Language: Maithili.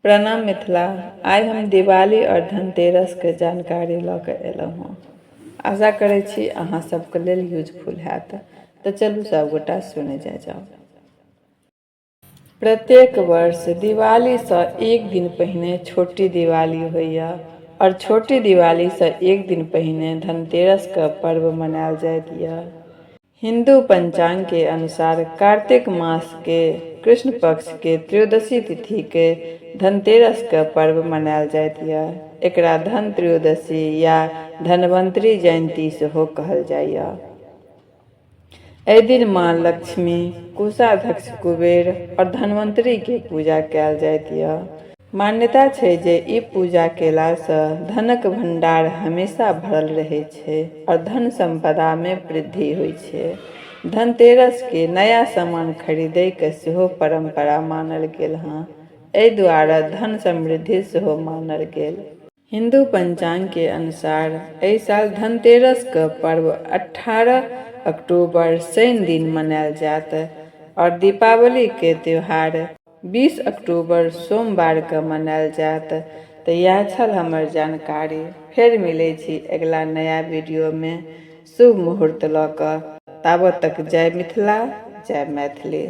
प्रणाम मिथिला। आइ हम दिवाली आओर धनतेरसके जानकारी लऽ कऽ एलहुँ हँ। आशा करै छी अहाँ सबके लेल यूजफुल हैत। तऽ चलू सबगोटा सुनै जाइ जाउ। प्रत्येक वर्ष दिवालीसँ एक दिन पहिने छोटी दिवाली होइए आओर छोटी दिवालीसँ एक दिन पहिने धनतेरसके पर्व मनायल जाइत यऽ। हिन्दू पंचांग के अनुसार कार्तिक मास के कृष्ण पक्ष के त्रयोदशी तिथि के धनतेरस के पर्व मनायल जाइत यऽ। एकरा धन त्रयोदशी या धन्वन्तरी जयन्ती सेहो कहल जाइए। एहि दिन माँ लक्ष्मी, कोषाध्यक्ष कुबेर आओर धन्वन्तरी के पूजा कयल जाइत यऽ। मान्यता छै जे ई पूजा केलासँ धनक भंडार हमेशा भरल रहै छै आओर धन सम्पदामे वृद्धि होइ छै। धनतेरसके नया सामान खरीदैके सेहो परम्परा मानल गेल हँ। एहि दुआरे धन समृद्धि सेहो मानल गेल। हिन्दू पंचांगके अनुसार एहि साल धनतेरसके पर्व 18 अक्टूबर शनि दिन मनायल जायत आओर दीपावलीके त्यौहार 20 अक्टूबर सोमवारके मनायल जायत। तऽ इएह छल हमर जानकारी। फेर मिलै छी अगिला नया वीडियोमे शुभ मुहूर्त लऽ कऽ। ताबत तक जय मिथिला, जय मैथिली।